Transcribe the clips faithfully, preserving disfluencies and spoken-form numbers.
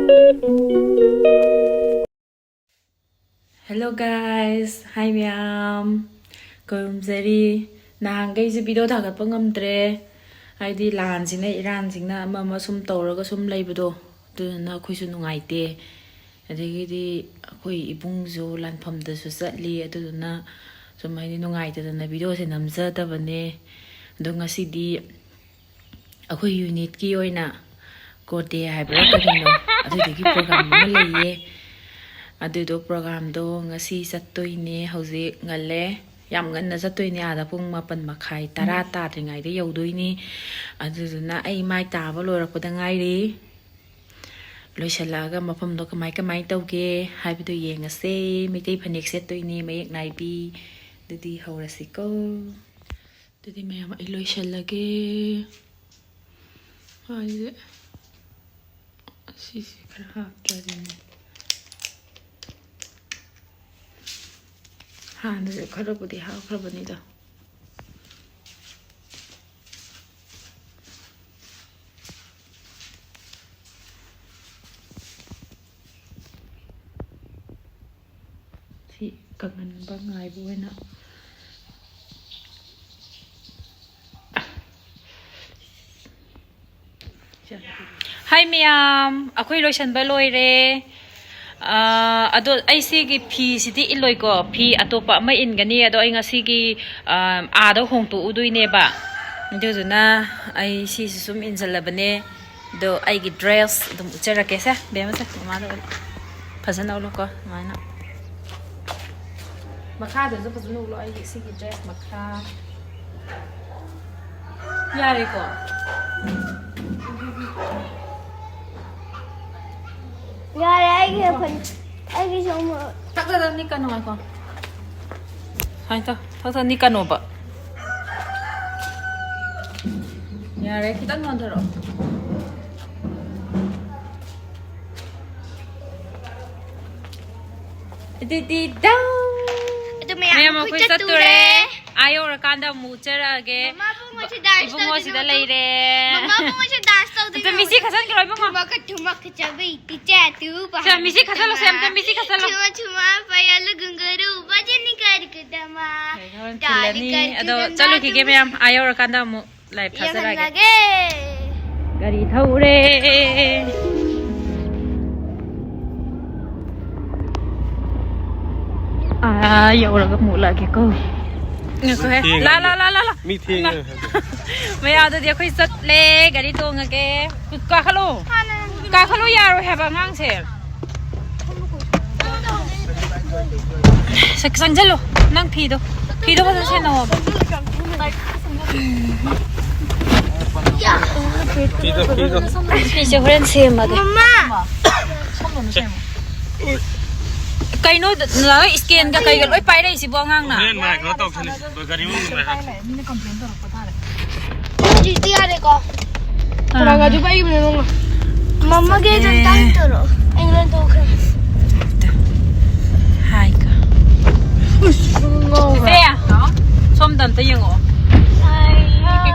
Hello guys, hi ꯃꯌꯥꯝ, ꯈꯨꯔꯨꯝꯖꯔꯤ꯫ ꯅꯍꯥꯟꯈꯩꯁꯦ video ꯊꯥꯒꯠꯄ ꯉꯝꯗ꯭ꯔꯦ, ꯍꯥꯏꯗꯤ ꯂꯥꯟꯁꯤꯅ, ꯏꯔꯥꯟꯁꯤꯅ ꯑꯃ ꯑꯃ ꯁꯨꯝ ꯇꯧꯔꯒ ꯁꯨꯝ ꯂꯩꯕꯗꯣ, ꯑꯗꯨꯗꯨꯅ ꯑꯩꯈꯣꯏꯁꯨ ꯅꯨꯡꯉꯥꯏꯇꯦ꯫ ꯑꯗꯒꯤꯗꯤ ꯑꯩꯈꯣꯏ ꯏꯕꯨꯡꯁꯨ ꯂꯥꯟꯐꯝꯗꯁꯨ ꯆꯠꯂꯤ, ꯑꯗꯨꯗꯨꯅ ꯁꯨꯝ ꯍꯥꯏꯗꯤ ꯅꯨꯡꯉꯥꯏꯇꯗꯅ ꯚꯤꯗꯤꯑꯣꯁꯦ ꯅꯝꯖꯗꯕꯅꯦ꯫ ꯑꯗꯣ ꯉꯁꯤꯗꯤ ꯑꯩꯈꯣꯏ ꯌꯨꯅꯤꯠꯀꯤ ꯑꯣꯏꯅ ꯀꯣꯔꯠ ꯗꯦ ꯍꯥꯏꯕ꯭ꯔꯥ ꯀꯔꯤꯅꯣ, ꯑꯗꯨꯗꯨꯒꯤ ꯄ꯭ꯔꯣꯒ꯭ꯔꯥꯝ ꯑꯃ ꯂꯩꯌꯦ꯫ ꯑꯗꯨꯗꯣ ꯄ꯭ꯔꯣꯒ꯭ꯔꯥꯝꯗꯣ ꯉꯁꯤ ꯆꯠꯇꯣꯏꯅꯦ꯫ ꯍꯧꯖꯤꯛ ꯉꯜꯂꯦ, ꯌꯥꯝ ꯉꯟꯅ ꯆꯠꯇꯣꯏꯅꯦ꯫ ꯑꯥꯗ ꯄꯨꯡ ꯃꯥꯄꯟ ꯃꯈꯥꯏ, ꯇꯔꯥ ꯇꯥꯗ꯭ꯔꯤꯉꯩꯗ ꯌꯧꯗꯣꯏꯅꯤ꯫ ꯑꯗꯨꯗꯨꯅ ꯑꯩ ꯃꯥꯏ ꯇꯥꯕ ꯂꯣꯏꯔꯛꯄꯗ ꯉꯥꯏꯔꯤ꯫ ꯂꯣꯏꯁꯤꯜꯂꯛꯑꯒ ꯃꯐꯝꯗꯣ ꯀꯃꯥꯏ ꯀꯃꯥꯏ ꯇꯧꯒꯦ ꯍꯥꯏꯕꯗꯣ ꯌꯦꯡꯉꯁꯦ꯫ ꯃꯩꯇꯩ ꯐꯅꯦꯛ ꯁꯦꯠꯇꯣꯏꯅꯦ, ꯃꯌꯦꯛ ꯅꯥꯏꯕꯤ꯫ ꯑꯗꯨꯗꯤ ꯍꯧꯔꯁꯤꯀꯣ꯫ ꯑꯗꯨꯗꯤ ꯃꯌꯥꯝ, ꯑꯩ ꯂꯣꯏꯁꯤꯜꯂꯒꯦ꯫ ꯃꯥꯏꯁꯦ ꯑꯁꯤꯁꯦ ꯈꯔ ꯍꯥꯞꯇ꯭ꯔꯗꯤꯅꯦ꯫ ꯍꯥꯟꯅꯁꯨ ꯈꯔꯕꯨꯗꯤ ꯍꯥꯞꯈ꯭ꯔꯕꯅꯤꯗ꯫ ꯁꯤ ꯀꯪꯍꯟꯕ ꯉꯥꯏꯕ ꯑꯣꯏꯅ꯫ ꯍꯥꯏ ꯃꯌꯥꯝ, ꯑꯩꯈꯣꯏ ꯂꯣꯏꯁꯟꯕ ꯂꯣꯏꯔꯦ꯫ ꯑꯥ, ꯑꯗꯣ ꯑꯩ ꯁꯤꯒꯤ ꯐꯤꯁꯤꯗꯤ ꯏꯜꯂꯣꯏꯀꯣ, ꯐꯤ ꯑꯇꯣꯞꯄ ꯑꯃ ꯏꯟꯒꯅꯤ꯫ ꯑꯗꯣ ꯑꯩ ꯉꯁꯤꯒꯤ, ꯑꯥ, ꯑꯥꯗ ꯍꯣꯡꯇꯣꯛꯎꯗꯣꯏꯅꯦꯕ, ꯑꯗꯨꯗꯨꯅ ꯑꯩ ꯁꯤꯁꯤ ꯁꯨꯝ ꯏꯟꯁꯤꯜꯂꯕꯅꯦ꯫ ꯑꯗꯣ ꯑꯩꯒꯤ ꯗ꯭ꯔꯦꯁ ꯑꯗꯨꯝ ꯎꯠꯆꯔꯛꯀꯦꯁꯦ, ꯕꯦꯝꯃꯁꯦ, ꯃꯃꯥꯗ ꯎꯠꯂꯨ꯫ ꯐꯖꯅ ꯎꯠꯂꯨꯀꯣ, ꯑꯗꯨꯃꯥꯏꯅ꯫ ꯃꯈꯥꯗꯁꯨ ꯐꯖꯅ ꯎꯠꯂꯣ, ꯑꯩꯒꯤ ꯁꯤꯒꯤ ꯗ꯭ꯔꯦꯁ ꯃꯈꯥ꯫ ꯌꯥꯔꯦꯀꯣ? ꯌꯥꯔꯦ, ꯑꯩꯒꯤ ꯑꯩꯈꯣꯏ, ꯑꯩꯒꯤꯁꯨ ꯑꯃꯨꯛ꯫ ꯊꯛ ꯊꯛ ꯊꯛ ꯅꯤꯛꯀꯅꯣ, ꯉꯥꯏꯈꯣ꯫ ꯁꯨꯃꯥꯏꯅ ꯇꯧ, ꯊꯛ ꯊꯛ ꯅꯤꯛꯀꯅꯣꯕ꯫ ꯌꯥꯔꯦ, ꯈꯤꯇꯪ ꯅꯣꯟꯊꯔꯛꯑꯣ꯫ ꯑꯗꯨꯗꯤ ꯗꯥꯎ! ꯑꯗꯨ ꯃꯌꯥꯝ, ꯃꯌꯥꯝ, ꯑꯩꯈꯣꯏ ꯑꯩꯈꯣꯏ ꯆꯠꯇꯣꯔꯦ꯫ ꯆꯠꯇꯣꯔꯦ꯫ ꯑꯥ ꯌꯧꯔꯀꯥꯟꯗ ꯑꯃꯨꯛ ꯎꯠꯆꯔꯛꯑꯒꯦ꯫ ꯃꯃꯥꯕꯨ ꯏꯕꯨꯡꯉꯣ ꯁꯤꯗ ꯂꯩꯔꯦ꯫ ꯃꯃꯥ, ꯏꯕꯨꯡꯉꯣꯁꯦ dance ꯇꯧꯗꯣꯏꯅꯦ꯫ ꯑꯝꯇ ꯃꯤꯁꯤ ꯈꯠꯆꯟꯈ꯭ꯔꯣ ꯏꯕꯨꯡꯉꯣ꯫ ꯊꯨꯃꯛꯀ ꯊꯨꯃꯛ ꯆꯥꯕꯩ ꯇꯤꯆꯥ ꯇꯨ ꯁꯦ, ꯃꯤꯁꯤ ꯈꯠꯆꯜꯂꯣꯁꯦ, ꯑꯝꯇ ꯃꯤꯁꯤ ꯈꯠꯆꯜꯂꯣ꯫ ꯊꯨꯃ ꯊꯨꯃ ꯄꯌꯥꯂ ꯒꯨꯡꯒꯔꯨ ꯕꯖꯅꯤ ꯀꯔꯀꯗꯃ꯫ ꯍꯣꯔꯦꯟ ꯊꯤꯜꯂꯅꯤ꯫ ꯑꯗꯣ ꯆꯠꯂꯨꯈꯤꯒꯦ ꯃꯌꯥꯝ, ꯑꯥ ꯌꯧꯔꯀꯥꯟꯗ ꯑꯃꯨꯛ live ꯊꯥꯖꯔꯛꯑꯒꯦ꯫ ꯌꯧꯍꯜꯂꯒꯦ꯫ ꯒꯥꯔꯤ ꯊꯧꯔꯦ꯫ ꯑꯥ ꯌꯧꯔꯒ ꯃꯨꯛꯂꯛꯑꯒꯦꯀꯣ꯫ ꯉꯥꯏꯈꯣꯍꯦ꯫ ꯊꯦꯡꯉꯦ꯫ ꯂꯥ, ꯂꯥ, ꯂꯥ, ꯂꯥ, ꯂꯥ꯫ ꯃꯤ ꯊꯦꯡꯉꯦ꯫ ꯃꯌꯥꯗꯗꯤ ꯑꯩꯈꯣꯏ ꯆꯠꯂꯦ꯫ ꯒꯥꯔꯤ ꯇꯣꯡꯉꯒꯦ꯫ ꯀꯥꯈꯠꯂꯣ꯫ ꯀꯥꯈꯠꯂꯣ ꯌꯥꯔꯣꯏ ꯍꯥꯏꯕ ꯑꯉꯥꯡꯁꯦ꯫ ꯁꯛ ꯆꯪꯁꯤꯜꯂꯨ꯫ ꯅꯪ ꯐꯤꯗꯣ꯫ ꯐꯤꯗꯣ ꯐꯖꯅ ꯁꯦꯟꯅꯧꯑꯣꯕ꯫ ꯐꯤꯗꯣ, ꯐꯤꯗꯣ꯫ ꯐꯤꯁꯦ ꯍꯣꯔꯦꯟ ꯁꯦꯝꯃꯒꯦ꯫ ꯃꯃꯥ! ꯀꯩꯅꯣ, ꯂꯣꯏ ꯁ꯭ꯀꯦꯟꯒ ꯀꯩꯒ ꯂꯣꯏ ꯄꯥꯏꯔꯛꯏꯁꯤꯕꯣ ꯑꯉꯥꯡꯅ? ꯍꯣꯔꯦꯟ ꯃꯥꯏ ꯀꯩꯅꯣ ꯇꯧꯁꯅꯤ꯫ ꯒꯥꯔꯤ ꯃꯅꯨꯡꯗ ꯂꯩ ꯍꯥꯏ꯫ ꯍꯧꯖꯤꯛꯇꯤ ꯌꯥꯔꯦꯀꯣ? ꯑꯥ꯫ ꯇꯧꯔꯛꯑꯒ ꯑꯗꯨ ꯄꯥꯏꯈꯤꯕꯅꯦ ꯅꯪꯅ꯫ ꯃꯝꯃꯒꯦ ꯑꯗꯨꯝ ꯑꯦ꯫ ꯇꯥꯏꯞ ꯇꯧꯔꯣ꯫ ꯑꯩ ꯂꯣꯏ ꯇꯣꯛꯈ꯭ꯔꯦ꯫ ꯍꯥꯏꯒ꯫ ꯎꯁ, ꯉꯧꯕ꯭ꯔꯥ? ꯆꯦꯆꯦ, ꯁꯣꯝꯗ ꯑꯝꯇ ꯌꯦꯡꯉꯛꯑꯣ꯫ ꯍꯥꯏ, ꯍꯥꯏ꯫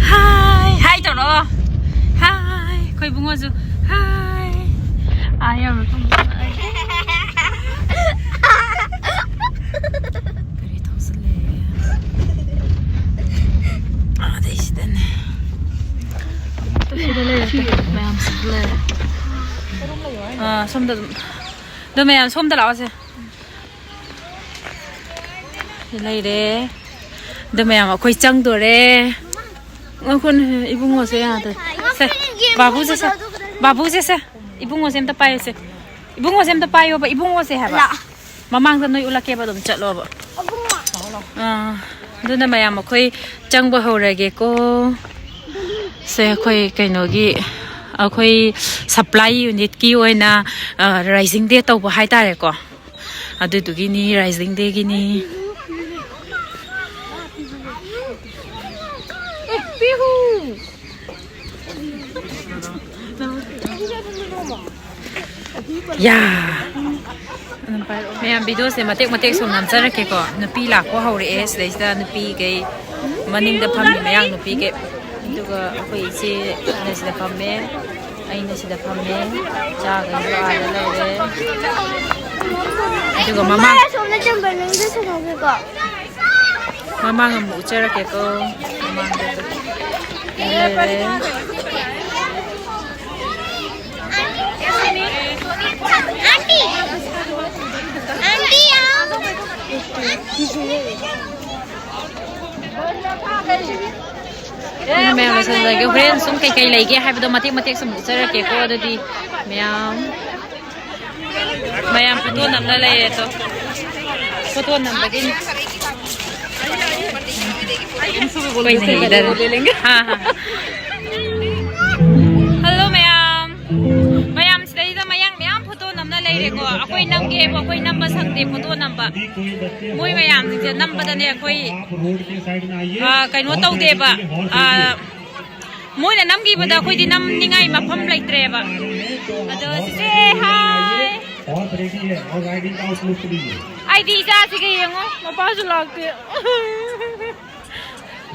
ꯍꯥꯏ, ꯍꯥꯏ ꯇꯧꯔꯣ꯫ ꯍꯥꯏ, ꯑꯩꯈꯣꯏ ꯏꯕꯨꯡꯉꯣꯁꯨ꯫ ꯍꯥꯏ꯫ ꯑꯥ ꯌꯧꯔꯣ, ꯊꯣꯡ ꯆꯪꯉꯛꯑꯒꯦ꯫ ꯒꯥꯔꯤ ꯊꯧꯖꯤꯜꯂꯛꯑꯦ꯫ ꯑꯥꯗꯩꯁꯤꯗꯅꯦ꯫ ꯁꯤꯗ ꯂꯩꯔꯦ, ꯃꯌꯥꯝ ꯁꯤꯗ ꯂꯩꯔꯦ꯫ ꯑꯥ, ꯁꯣꯝꯗ ꯑꯗꯨꯝ꯫ ꯑꯗꯣ ꯃꯌꯥꯝ ꯁꯣꯝꯗ ꯂꯥꯛꯑꯣꯁꯦ꯫ ꯁꯤ ꯂꯩꯔꯦ꯫ ꯑꯗꯣ ꯃꯌꯥꯝ ꯑꯩꯈꯣꯏ ꯆꯪꯗꯣꯔꯦ꯫ ꯉꯥꯏꯈꯣꯅꯦ, ꯏꯕꯨꯡꯉꯣꯁꯦ ꯌꯥꯗ꯭ꯔꯦ꯫ ꯁꯦ, ꯕꯥꯕꯨꯁꯦ ꯁꯦ꯫ ꯕꯥꯕꯨꯁꯦ ꯁꯦ꯫ ꯏꯕꯨꯡꯉꯣꯁꯦ ꯑꯝꯇ ꯄꯥꯏꯌꯨꯁꯦ꯫ ꯏꯕꯨꯡꯉꯣꯁꯦ ꯑꯝꯇ ꯄꯥꯏꯌꯣꯕ, ꯏꯕꯨꯡꯉꯣꯁꯦ ꯍꯥꯏꯕ꯫ ꯂꯥ꯫ ꯃꯃꯥꯡꯗ ꯅꯣꯏ ꯎꯠꯂꯛꯀꯦꯕ, ꯑꯗꯨꯝ ꯆꯠꯂꯣꯕ꯫ ꯑꯥ, ꯑꯗꯨꯅ ꯃꯌꯥꯝ ꯑꯩꯈꯣꯏ ꯆꯪꯕ ꯍꯧꯔꯒꯦꯀꯣ꯫ ꯁꯦ ꯑꯩꯈꯣꯏ ꯀꯩꯅꯣꯒꯤ, ꯑꯩꯈꯣꯏ supply unitꯀꯤ ꯑꯣꯏꯅ, ꯑ, rising day ꯇꯧꯕ ꯍꯥꯏꯇꯥꯔꯦꯀꯣ꯫ ꯑꯗꯨꯗꯨꯒꯤꯅꯤ, rising dayꯒꯤꯅꯤ꯫ ꯌꯥ꯫ ꯑꯗꯨꯝ ꯄꯥꯏꯔꯛꯑꯣ꯫ ꯃꯌꯥꯝ, ꯚꯤꯗꯤꯑꯣꯁꯦ ꯃꯇꯦꯛ ꯃꯇꯦꯛ ꯁꯨꯝ ꯅꯝꯖꯔꯛꯀꯦꯀꯣ꯫ ꯅꯨꯄꯤ ꯂꯥꯛꯄ ꯍꯧꯔꯛꯑꯦ ꯁꯤꯗꯩꯁꯤꯗ, ꯅꯨꯄꯤꯈꯩ ꯃꯅꯤꯡꯗ ꯐꯝꯃꯤ ꯃꯌꯥꯡ ꯅꯨꯄꯤꯈꯩ꯫ ꯑꯗꯨꯒ ꯑꯩꯈꯣꯏ ꯏꯆꯦꯅ ꯁꯤꯗ ꯐꯝꯃꯦ, ꯑꯩꯅ ꯁꯤꯗ ꯐꯝꯃꯦ, ꯏꯆꯥꯈꯩꯁꯨ ꯑꯥꯗ ꯂꯩꯔꯦ꯫ ꯑꯗꯨꯒ ꯃꯃꯥ, ꯁꯣꯝꯗ ꯆꯪꯕ ꯃꯅꯨꯡꯗ ꯁꯥꯟꯅꯧꯒꯦꯀꯣ꯫ ꯃꯃꯥꯡ ꯑꯃꯨꯛ ꯎꯠꯆꯔꯛꯀꯦꯀꯣ꯫ ꯃꯃꯥꯡꯗ ꯂꯩꯔꯦ꯫ ꯃꯌꯥꯝ ꯂꯣꯏꯁꯤꯟꯖꯔꯒꯦ꯫ ꯍꯣꯔꯦꯟ ꯁꯨꯝ ꯀꯩꯀꯩ ꯂꯩꯒꯦ ꯍꯥꯏꯕꯗꯣ ꯃꯇꯦꯛ ꯃꯇꯦꯛ ꯁꯨꯝ ꯎꯠꯆꯔꯛꯀꯦꯀꯣ꯫ ꯑꯗꯨꯗꯤ ꯃꯌꯥꯝ, ꯃꯌꯥꯝ ꯐꯣꯇꯣ ꯅꯝꯅ ꯂꯩꯔꯦ꯫ ꯑꯗꯣ ꯐꯣꯇꯣ ꯅꯝꯕꯒꯤꯅꯤ꯫ ꯑꯩꯈꯣꯏꯅ ꯍꯩꯗꯔꯦ꯫ ꯍꯥ, ꯍꯥ꯫ ꯍꯜꯂꯣ ꯃꯌꯥꯝ, ꯃꯌꯥꯝ ꯁꯤꯗꯩꯗ ꯃꯌꯥꯡ ꯃꯌꯥꯝ ꯐꯣꯇꯣ ꯅꯝꯅ ꯂꯩꯔꯦꯀꯣ꯫ ꯑꯩꯈꯣꯏ ꯅꯝꯒꯦꯕꯨ ꯑꯩꯈꯣꯏ ꯅꯝꯕ ꯁꯪꯗꯦ ꯐꯣꯇꯣ ꯅꯝꯕ꯫ ꯃꯣꯏ ꯃꯌꯥꯝꯁꯤꯡꯁꯦ ꯅꯝꯕꯗꯅꯦ ꯑꯩꯈꯣꯏ, ꯑ, ꯀꯩꯅꯣ ꯇꯧꯗꯦꯕ꯫ ꯑ, ꯃꯣꯏꯅ ꯅꯝꯈꯤꯕꯗ ꯑꯩꯈꯣꯏꯗꯤ ꯅꯝꯅꯤꯡꯉꯥꯏ ꯃꯐꯝ ꯂꯩꯇ꯭ꯔꯦꯕ꯫ ꯑꯗꯣ ꯁꯤꯁꯦ, ꯍꯥꯏ꯫ ꯑꯩꯗꯤ ꯏꯆꯥꯁꯤꯒ ꯌꯦꯡꯉꯣ, ꯃꯄꯥꯁꯨ ꯂꯥꯛꯇꯦ꯫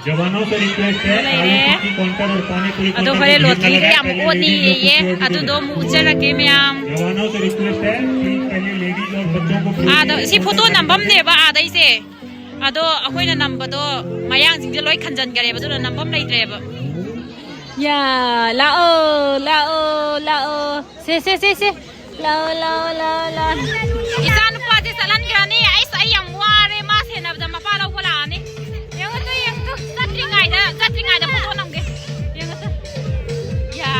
जवानों से रिक्वेस्ट है, आलू टिक्की काउंटर और पानी पूरी काउंटर पे भीड़ न लगाएं, पहले लेडीज और कुछ लोगों को दे। ꯑꯗꯣ ꯍꯣꯔꯦꯟ ꯂꯣꯇ꯭ꯔꯤꯒꯤ ꯌꯥꯝ ꯑꯣꯠꯅꯤꯌꯦ, ꯑꯗꯨꯗꯣ ꯑꯃꯨꯛ ꯎꯠꯆꯔꯛꯀꯦ ꯃꯌꯥꯝ꯫ जवानों से रिक्वेस्ट है, प्लीज पहले लेडीज और बच्चों को फ्री में टिकट देंगे। ꯑꯥꯗ ꯁꯤ ꯐꯣꯇꯣ ꯅꯝꯐꯝꯅꯦꯕ ꯑꯥꯗꯩꯁꯦ꯫ ꯑꯗꯣ ꯑꯩꯈꯣꯏꯅ ꯅꯝꯕꯗꯣ ꯃꯌꯥꯡꯁꯤꯡꯁꯦ ꯂꯣꯏ ꯈꯟꯖꯟꯈꯔꯦꯕ, ꯑꯗꯨꯅ ꯅꯝꯐꯝ ꯂꯩꯇ꯭ꯔꯦꯕ꯫ ꯌꯥ, ꯂꯥꯛꯑꯣ, ꯂꯥꯛꯑꯣ, ꯂꯥꯛꯑꯣ꯫ ꯁꯦ, ꯁꯦ, ꯁꯦ, ꯁꯦ꯫ ꯂꯥꯛꯑꯣ, ꯂꯥꯛꯑꯣ, ꯂꯥꯛꯑꯣ, ꯂꯥꯛꯑꯣ꯫ ꯏꯆꯥ ꯅꯨꯄꯥꯁꯦ ꯆꯠꯍꯟꯈ꯭ꯔꯅꯤ꯫ ꯑꯩꯁ, ꯑꯩ ꯌꯥꯝ ꯋꯥꯔꯦ꯫ ꯃꯥ ꯁꯦꯟꯅꯕꯗ ꯃꯄꯥ ꯂꯧꯕ ꯂꯥꯛꯑꯅꯤ꯫ ꯌꯦꯡꯉꯨ ꯇꯨ, ꯌꯦꯡꯉꯨ ꯇꯨ꯫ ꯆꯠꯇ꯭ꯔꯤꯉꯩꯗ, ꯆꯠꯇ꯭ꯔꯤꯉꯩꯗ ꯐꯣꯇꯣ ꯅꯝꯒꯦ꯫ ꯌꯦꯡꯉꯨ ꯇꯨ꯫ ꯌꯥ꯫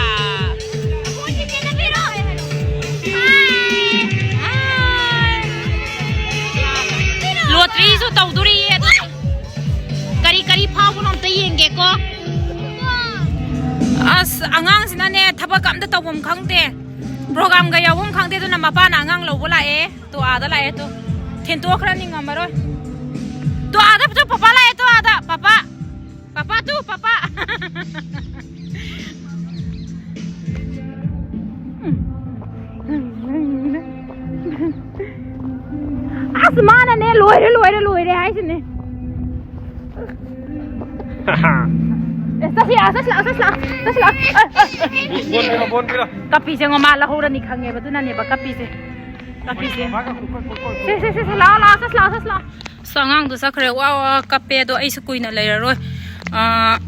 ꯂꯣꯇ꯭ꯔꯤꯁꯨ ꯇꯧꯗꯣꯔꯤꯌꯦ ꯑꯗꯨ꯫ ꯀꯔꯤ ꯀꯔꯤ ꯐꯥꯎꯕꯅꯣ ꯑꯝꯇ ꯌꯦꯡꯒꯦꯀꯣ꯫ ꯑꯁ, ꯑꯉꯥꯡꯁꯤꯅꯅꯦ, ꯊꯕꯛ ꯑꯝꯇ ꯇꯧꯐꯝ ꯈꯪꯗꯦ, ꯄ꯭ꯔꯣꯒꯥꯝꯒ ꯌꯥꯎꯐꯝ ꯈꯪꯗꯦ꯫ ꯑꯗꯨꯅ ꯃꯄꯥꯅ ꯑꯉꯥꯡ ꯂꯧꯕ ꯂꯥꯛꯑꯦ꯫ ꯇꯣ, ꯑꯥꯗ ꯂꯥꯛꯑꯦ ꯇꯣ꯫ ꯊꯤꯟꯇꯣꯛꯈ꯭ꯔꯅꯤ, ꯉꯝꯃꯔꯣꯏ꯫ ꯇꯣ, ꯑꯥꯗ ꯇꯣ, ꯄꯄꯥ ꯂꯥꯛꯑꯦ ꯇꯣ, ꯑꯥꯗ꯫ ꯄꯄꯥ꯫ Papa two, papa. ꯂꯣꯏꯔꯦ, ꯂꯣꯏꯔꯦ, ꯂꯣꯏꯔꯦ ꯍꯥꯏꯁꯤꯅꯦ꯫ ꯑꯦ, ꯆꯠꯁꯤ ꯂꯥꯛꯑꯣ, ꯆꯠꯁꯤ ꯂꯥꯛꯑꯣ, ꯆꯠꯁꯤ ꯂꯥꯛꯑꯣ, ꯆꯠꯁꯤ ꯂꯥꯛꯑꯣ꯫ ꯑꯦ, ꯑꯦ, ꯑꯦ, ꯑꯦ, ꯑꯦ꯫ ꯕꯣꯟ ꯄꯤꯔꯣ, ꯕꯣꯟ ꯄꯤꯔꯣ꯫ ꯀꯞꯄꯤꯁꯦ ꯉꯣ, ꯃꯥ ꯂꯧꯍꯧꯔꯅꯤ ꯈꯪꯉꯦꯕ, ꯑꯗꯨꯅꯅꯦꯕ ꯀꯞꯄꯤꯁꯦ꯫ ꯀꯞꯄꯤꯁꯦ꯫ ꯃꯥꯒ ꯀꯣꯏ, ꯀꯣꯏ, ꯀꯣꯏ, ꯀꯣꯏ꯫ ꯁꯦ, ꯁꯦ, ꯁꯦ, ꯁꯦ, ꯂꯥꯛꯑꯣ, ꯂꯥꯛꯑꯣ, ꯆꯠꯁꯤ ꯂꯥꯛꯑꯣ, ꯆꯠꯁꯤ ꯂꯥꯛꯑꯣ꯫ ꯑꯁ, ꯑꯉꯥꯡꯗꯣ ꯆꯠꯈ꯭ꯔꯦ꯫ ꯋꯥ, ꯋꯥ ꯀꯞꯄꯦ꯫ ꯑꯗꯣ ꯑꯩꯁꯨ ꯀꯨꯏꯅ ꯂꯩꯔꯔꯣꯏ꯫ ꯑꯥ,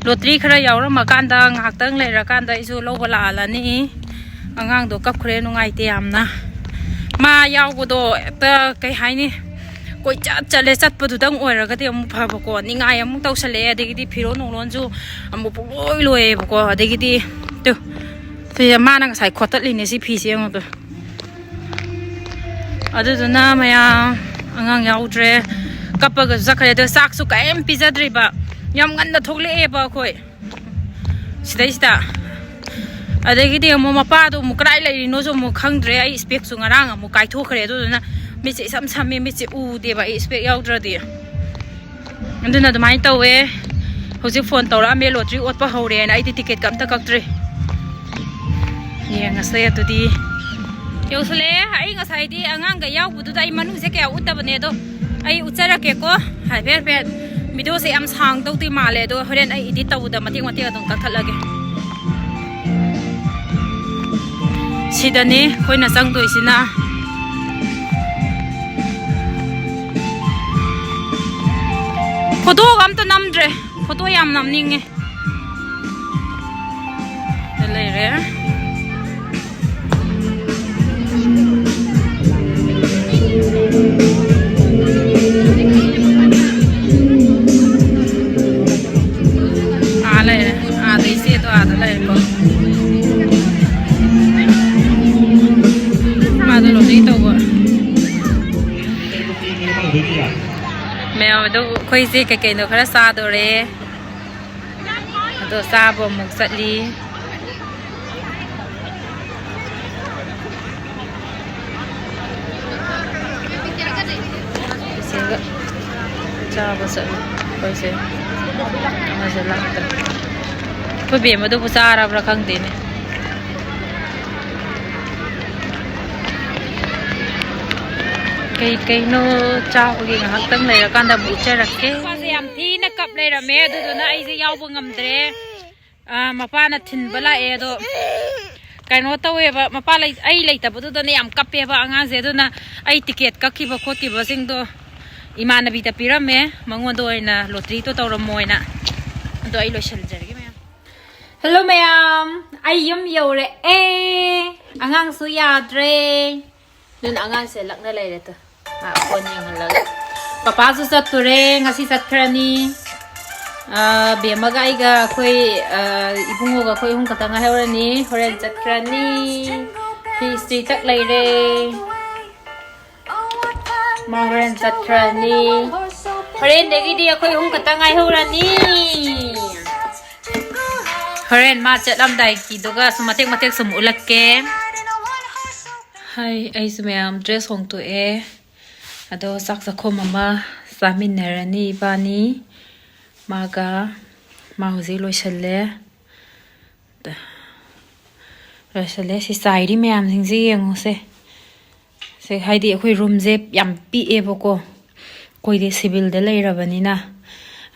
ꯂꯣꯇ꯭ꯔꯤ ꯈꯔ ꯌꯥꯎꯔꯝꯃꯀꯥꯟꯗ, ꯉꯥꯏꯍꯥꯛꯇꯪ ꯂꯩꯔꯀꯥꯟꯗ ꯑꯩꯁꯨ ꯂꯧꯕ ꯂꯥꯛꯍꯜꯂꯅꯤ꯫ ꯑꯉꯥꯡꯗꯣ ꯀꯞꯈ꯭ꯔꯦ, ꯅꯨꯡꯉꯥꯏꯇꯦ ꯌꯥꯝꯅ꯫ ꯃꯥ ꯌꯥꯎꯕꯗꯣ ꯍꯦꯛꯇ, ꯀꯩ ꯍꯥꯏꯅꯤ, ꯀꯣꯏꯆꯠ ꯆꯠꯂꯦ꯫ ꯆꯠꯄꯗꯨꯗꯪ ꯑꯣꯏꯔꯒꯗꯤ ꯑꯃꯨꯛ ꯐꯕꯀꯣ, ꯅꯤꯡꯉꯥꯏ ꯑꯃꯨꯛ ꯇꯧꯁꯜꯂꯛꯑꯦ, ꯑꯗꯒꯤꯗꯤ ꯐꯤꯔꯣꯟ ꯅꯨꯡꯔꯣꯟꯁꯨ ꯑꯃꯨꯛ ꯄꯨꯡꯂꯣꯏ ꯂꯣꯏꯌꯦꯕꯀꯣ꯫ ꯑꯗꯒꯤꯗꯤ ꯇꯨ, ꯁꯤ ꯃꯥꯅ ꯉꯁꯥꯏ ꯈꯣꯠꯇꯠꯂꯤꯅꯦ ꯁꯤ ꯐꯤꯁꯦ ꯌꯦꯡꯉꯣ ꯇꯨ꯫ ꯑꯗꯨꯗꯨꯅ ꯃꯌꯥꯝ, ꯑꯉꯥꯡ ꯌꯥꯎꯗ꯭ꯔꯦ, ꯀꯞꯄꯒꯁꯨ ꯆꯠꯈ꯭ꯔꯦ꯫ ꯑꯗꯣ ꯆꯥꯛꯁꯨ ꯀꯔꯤꯝ ꯄꯤꯖꯗ꯭ꯔꯤꯕ, ꯌꯥꯝ ꯉꯟꯅ ꯊꯣꯛꯂꯛꯑꯦꯕ ꯑꯩꯈꯣꯏ ꯁꯤꯗꯩꯁꯤꯗ꯫ ꯑꯗꯒꯤꯗꯤ ꯑꯃꯨꯛ ꯃꯄꯥꯗꯣ ꯑꯃꯨꯛ ꯀꯗꯥꯏ ꯂꯩꯔꯤꯅꯣꯁꯨ ꯑꯃꯨꯛ ꯈꯪꯗ꯭ꯔꯦ꯫ ꯑꯩ ꯏꯁꯄꯦꯛꯁꯨ ꯉꯔꯥꯡ ꯑꯃꯨꯛ ꯀꯥꯏꯊꯣꯛꯈ꯭ꯔꯦ꯫ ꯑꯗꯨꯗꯨꯅ ꯃꯤꯠꯁꯦ ꯏꯁꯝ ꯁꯝꯃꯦ, ꯃꯤꯠꯁꯦ ꯎꯗꯦꯕ ꯑꯩ ꯏꯁꯄꯦꯛ ꯌꯥꯎꯗ꯭ꯔꯗꯤ꯫ ꯑꯗꯨꯅ ꯑꯗꯨꯃꯥꯏꯅ ꯇꯧꯋꯦ꯫ ꯍꯧꯖꯤꯛ ꯐꯣꯟ ꯇꯧꯔꯛꯑꯝꯃꯦ, ꯂꯣꯇ꯭ꯔꯤ ꯑꯣꯠꯄ ꯍꯧꯔꯦꯅ꯫ ꯑꯩꯗꯤ ꯇꯤꯀꯦꯠꯀ ꯑꯝꯇ ꯀꯛꯇ꯭ꯔꯤ꯫ ꯌꯦꯡꯉꯁꯦ ꯑꯗꯨꯗꯤ꯫ ꯌꯧꯁꯜꯂꯛꯑꯦ꯫ ꯑꯩ ꯉꯁꯥꯏꯗꯤ ꯑꯉꯥꯡꯒ ꯌꯥꯎꯕꯗꯨꯗ ꯑꯩ ꯃꯅꯨꯡꯁꯦ ꯀꯌꯥ ꯎꯠꯇꯕꯅꯦ, ꯑꯗꯣ ꯑꯩ ꯎꯠꯆꯔꯛꯀꯦꯀꯣ꯫ ꯍꯥꯏꯐꯦꯠ ꯍꯥꯏꯐꯦꯠ꯫ ꯚꯤꯗꯤꯑꯣꯁꯦ ꯌꯥꯝ ꯁꯥꯡꯗꯧꯗꯤ ꯃꯥꯜꯂꯦ, ꯑꯗꯣ ꯍꯣꯔꯦꯟ ꯑꯩ ꯏꯗꯤꯠ ꯇꯧꯕꯗ ꯃꯇꯦꯛ ꯃꯇꯦꯛ ꯑꯗꯨꯝ ꯀꯛꯊꯠꯂꯒꯦ꯫ ꯁꯤꯗꯅꯦ ꯑꯩꯈꯣꯏꯅ ꯆꯪꯗꯣꯏꯁꯤꯅ꯫ ꯐꯣꯇꯣꯒ ꯑꯝꯇ ꯅꯝꯗ꯭ꯔꯦ꯫ ꯐꯣꯇꯣ ꯌꯥꯝ ꯅꯝꯅꯤꯡꯉꯦ꯫ ꯁꯤꯗ ꯂꯩꯔꯦ꯫ ꯑꯥ ꯂꯩꯔꯦ꯫ ꯑꯥꯗ ꯏꯆꯦꯗꯣ ꯑꯥꯗ ꯂꯩꯔꯦꯀꯣ꯫ ꯃꯥꯗꯣ ꯂꯣꯇ꯭ꯔꯤ ꯇꯧꯕ꯫ ꯃꯌꯥꯝ ꯑꯗꯨ ꯑꯩꯈꯣꯏꯁꯦ ꯀꯩ ꯀꯩꯅꯣ ꯈꯔ ꯆꯥꯗꯣꯔꯦ꯫ ꯑꯗꯣ ꯆꯥꯕ ꯑꯃꯨꯛ ꯆꯠꯂꯤ꯫ ꯆꯤꯆꯦꯒ ꯆꯥꯕ ꯆꯠꯂꯤ ꯑꯩꯈꯣꯏꯁꯦ꯫ ꯑꯃꯁꯨ ꯂꯥꯛꯇ꯭ꯔꯦ꯫ ꯑꯩꯈꯣꯏ ꯕꯦꯝꯃꯗꯨꯕꯨ ꯆꯥꯔꯕ꯭ꯔꯥ ꯈꯪꯗꯦꯅꯦ꯫ ꯀꯩ ꯀꯩꯅꯣ ꯆꯥꯕꯒꯤ ꯉꯥꯏꯍꯥꯛꯇꯪ ꯂꯩꯔꯀꯥꯟꯗ ꯑꯃꯨꯛ ꯎꯠꯆꯔꯛꯀꯦ꯫ ꯃꯄꯥꯁꯦ ꯌꯥꯝ ꯊꯤꯅ ꯀꯞ ꯂꯩꯔꯝꯃꯦ, ꯑꯗꯨꯗꯨꯅ ꯑꯩꯁꯦ ꯌꯥꯎꯕ ꯉꯝꯗ꯭ꯔꯦ꯫ ꯑꯥ, ꯃꯄꯥꯅ ꯊꯤꯟꯕ ꯂꯥꯛꯑꯦ, ꯑꯗꯣ ꯀꯩꯅꯣ ꯇꯧꯋꯦꯕ, ꯃꯄꯥ ꯂꯩ-, ꯑꯩ ꯂꯩꯇꯕꯗꯨꯗꯅꯦ ꯌꯥꯝ ꯀꯞꯄꯦꯕ ꯑꯉꯥꯡꯁꯦ꯫ ꯑꯗꯨꯅ ꯑꯩ ꯇꯤꯀꯦꯠ ꯀꯛꯈꯤꯕ ꯈꯣꯠꯈꯤꯕꯁꯤꯡꯗꯣ ꯏꯃꯥꯟꯅꯕꯤꯗ ꯄꯤꯔꯝꯃꯦ, ꯃꯉꯣꯟꯗ ꯑꯣꯏꯅ ꯂꯣꯇ꯭ꯔꯤꯗꯣ ꯇꯧꯔꯝꯃꯣꯅ꯫ ꯑꯗꯣ ꯑꯩ ꯂꯣꯏꯁꯤꯟꯖꯔꯒꯦ ꯃꯌꯥꯝ꯫ ꯍꯜꯂꯣ ꯃꯌꯥꯝ, ꯑꯩ ꯌꯨꯝ ꯌꯧꯔꯛꯑꯦ꯫ ꯑꯉꯥꯡꯁꯨ ꯌꯥꯗ꯭ꯔꯦ, ꯑꯗꯨꯅ ꯑꯉꯥꯡꯁꯦ ꯂꯛꯅ ꯂꯩꯔꯦ꯫ ꯇꯨ, ꯃꯥ ꯐꯣꯟ ꯌꯦꯡꯍꯜꯂꯒ꯫ ꯄꯄꯥꯁꯨ ꯆꯠꯇꯣꯔꯦ, ꯉꯁꯤ ꯆꯠꯈ꯭ꯔꯅꯤ꯫ ꯑꯥ, ꯕꯦꯝꯃꯒ ꯑꯩꯒ ꯑꯩꯈꯣꯏ, ꯑꯥ, ꯏꯕꯨꯡꯉꯣꯒ ꯑꯩꯈꯣꯏ ꯑꯍꯨꯝ ꯈꯛꯇ ꯉꯥꯏꯍꯧꯔꯅꯤ꯫ ꯍꯣꯔꯦꯟ ꯆꯠꯈ꯭ꯔꯅꯤ꯫ ꯐꯤ ꯏꯁꯇ꯭ꯔꯤ ꯇꯛ ꯂꯩꯔꯦ꯫ ꯃꯥ ꯍꯣꯔꯦꯟ ꯆꯠꯈ꯭ꯔꯅꯤ꯫ ꯍꯣꯔꯦꯟꯗꯒꯤꯗꯤ ꯑꯩꯈꯣꯏ ꯑꯍꯨꯝ ꯈꯛꯇ ꯉꯥꯏꯍꯧꯔꯅꯤ꯫ ꯍꯣꯔꯦꯟ ꯃꯥ ꯆꯠꯂꯝꯗꯥꯏꯒꯤꯗꯨꯒ ꯁꯨꯝ ꯃꯇꯦꯛ ꯃꯇꯦꯛ ꯁꯨꯝ ꯎꯠꯂꯛꯀꯦ꯫ ꯍꯥꯏ, ꯑꯩꯁꯨ ꯃꯌꯥꯝ ꯗ꯭ꯔꯦꯁ ꯍꯣꯡꯗꯣꯛꯑꯦ꯫ ꯑꯗꯣ ꯆꯥꯛ ꯆꯥꯛꯈꯣꯝ ꯑꯃ ꯆꯥꯃꯤꯟꯅꯔꯅꯤ ꯏꯕꯥꯅꯤ꯫ ꯃꯥꯒ, ꯃꯥ ꯍꯧꯖꯤꯛ ꯂꯣꯏꯁꯜꯂꯦ꯫ ꯂꯣꯏꯁꯜꯂꯦ꯫ ꯁꯤ ꯆꯥꯏꯔꯤ ꯃꯌꯥꯝꯁꯤꯡꯁꯦ ꯌꯦꯡꯉꯨꯁꯦ꯫ ꯁꯦ, ꯍꯥꯏꯗꯤ ꯑꯩꯈꯣꯏ ꯔꯨꯝꯁꯦ ꯌꯥꯝ ꯄꯤꯛꯑꯦꯕꯀꯣ, ꯑꯩꯈꯣꯏꯗꯤ ꯁꯤꯚꯤꯜꯗ ꯂꯩꯔꯕꯅꯤꯅ꯫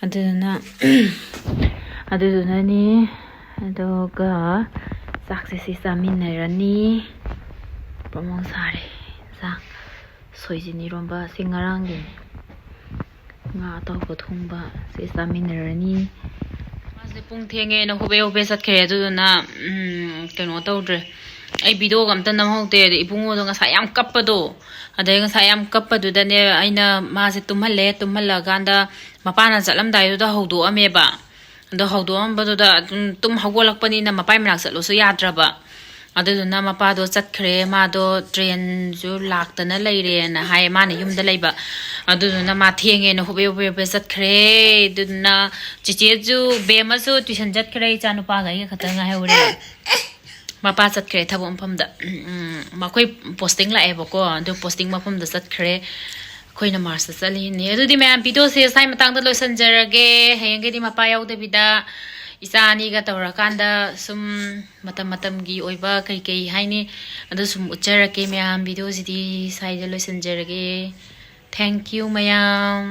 ꯑꯗꯨꯗꯨꯅ, ꯑꯗꯨꯗꯨꯅꯅꯤ꯫ ꯑꯗꯨꯒ ꯆꯥꯛꯁꯦ ꯁꯤ ꯆꯥꯃꯤꯟꯅꯔꯅꯤ꯫ ꯄ꯭ꯔꯣꯃꯣ ꯁꯥꯔꯦ ꯆꯥꯛ꯫ ꯁꯣꯏꯖꯤꯟ ꯏꯔꯣꯝꯕ ꯁꯤ ꯉꯔꯥꯡꯒꯤꯅꯤ꯫ ꯉꯥ ꯑꯇꯥꯎꯕ ꯊꯣꯡꯕ ꯁꯤ ꯆꯥꯃꯤꯟꯅꯔꯅꯤ꯫ ꯃꯥꯁꯦ ꯄꯨꯡ ꯊꯦꯡꯉꯦꯅ ꯍꯣꯕꯦ ꯍꯣꯕꯦ ꯆꯠꯈ꯭ꯔꯦ꯫ ꯑꯗꯨꯗꯨꯅ, ꯎꯝ, ꯀꯩꯅꯣ ꯇꯧꯗ꯭ꯔꯦ, ꯑꯩ ꯚꯤꯗꯤꯑꯣꯒ ꯑꯝꯇ ꯅꯝꯍꯧꯗꯦ꯫ ꯑꯗꯩ ꯏꯕꯨꯡꯉꯣꯗꯣ ꯉꯁꯥꯏ ꯌꯥꯝ ꯀꯞꯄꯗꯣ, ꯑꯗꯩ ꯉꯁꯥꯏ ꯌꯥꯝ ꯀꯞꯄꯗꯨꯗꯅꯦ ꯑꯩꯅ ꯃꯥꯁꯦ ꯇꯨꯝꯍꯜꯂꯦ꯫ ꯇꯨꯝꯍꯜꯂꯀꯥꯟꯗ ꯃꯄꯥꯅ ꯆꯠꯂꯝꯗꯥꯏꯗꯨꯗ ꯍꯧꯗꯣꯛꯑꯝꯃꯦꯕ꯫ ꯑꯗꯣ ꯍꯧꯗꯣꯛꯑꯝꯕꯗꯨꯗ ꯑꯗꯨꯝ ꯇꯨꯝ ꯍꯧꯒꯠꯂꯛꯄꯅꯤꯅ ꯃꯄꯥꯏ ꯃꯅꯥꯛ ꯆꯠꯂꯣꯁꯨ ꯌꯥꯗ꯭ꯔꯕ꯫ ꯑꯗꯨꯗꯨꯅ ꯃꯄꯥꯗꯣ ꯆꯠꯈ꯭ꯔꯦ, ꯃꯥꯗꯣ ꯇ꯭ꯔꯦꯟꯁꯨ ꯂꯥꯛꯇꯅ ꯂꯩꯔꯦꯅ ꯍꯥꯏ, ꯃꯥꯅ ꯌꯨꯝꯗ ꯂꯩꯕ꯫ ꯑꯗꯨꯗꯨꯅ ꯃꯥ ꯊꯦꯡꯉꯦꯅ ꯍꯣꯕꯦ ꯍꯣꯕꯦ ꯍꯣꯕꯦ ꯆꯠꯈ꯭ꯔꯦ꯫ ꯑꯗꯨꯗꯨꯅ ꯆꯦꯆꯦꯁꯨ, ꯕꯦꯝꯃꯁꯨ ꯇ꯭ꯋꯤꯁꯟ ꯆꯠꯈ꯭ꯔꯦ, ꯏꯆꯥ ꯅꯨꯄꯥꯒ ꯑꯩꯒ ꯈꯛꯇ ꯉꯥꯏꯍꯧꯔꯦ꯫ ꯃꯄꯥ ꯆꯠꯈ꯭ꯔꯦ ꯊꯕꯛ ꯃꯐꯝꯗ꯫ ꯎꯝ, ꯃꯈꯣꯏ ꯄꯣꯁꯇꯤꯡ ꯂꯥꯛꯑꯦꯕꯀꯣ, ꯑꯗꯨ ꯄꯣꯁꯇꯤꯡ ꯃꯐꯝꯗ ꯆꯠꯈ꯭ꯔꯦ꯫ ꯑꯩꯈꯣꯏꯅ ꯃꯥꯔꯁꯇ ꯆꯠꯂꯤꯅꯦ꯫ ꯑꯗꯨꯗꯤ ꯃꯌꯥꯝ, ꯚꯤꯗꯤꯑꯣꯁꯦ ꯁ꯭ꯋꯥꯏ ꯃꯇꯥꯡꯗ ꯂꯣꯏꯁꯤꯟꯖꯔꯒꯦ꯫ ꯍꯌꯦꯡꯒꯩꯗꯤ ꯃꯄꯥ ꯌꯥꯎꯗꯕꯤꯗ ꯏꯆꯥ ꯑꯅꯤꯒ ꯇꯧꯔꯀꯥꯟꯗ ꯁꯨꯝ ꯃꯇꯝ ꯃꯇꯝꯒꯤ ꯑꯣꯏꯕ ꯀꯩꯀꯩ ꯍꯥꯏꯅꯤ, ꯑꯗꯨ ꯁꯨꯝ ꯎꯠꯆꯔꯛꯀꯦ ꯃꯌꯥꯝ꯫ ꯚꯤꯗꯤꯑꯣꯁꯤꯗꯤ ꯁ꯭ꯋꯥꯏꯗ ꯂꯣꯏꯁꯤꯟꯖꯔꯒꯦ꯫ Thank you ꯃꯌꯥꯝ꯫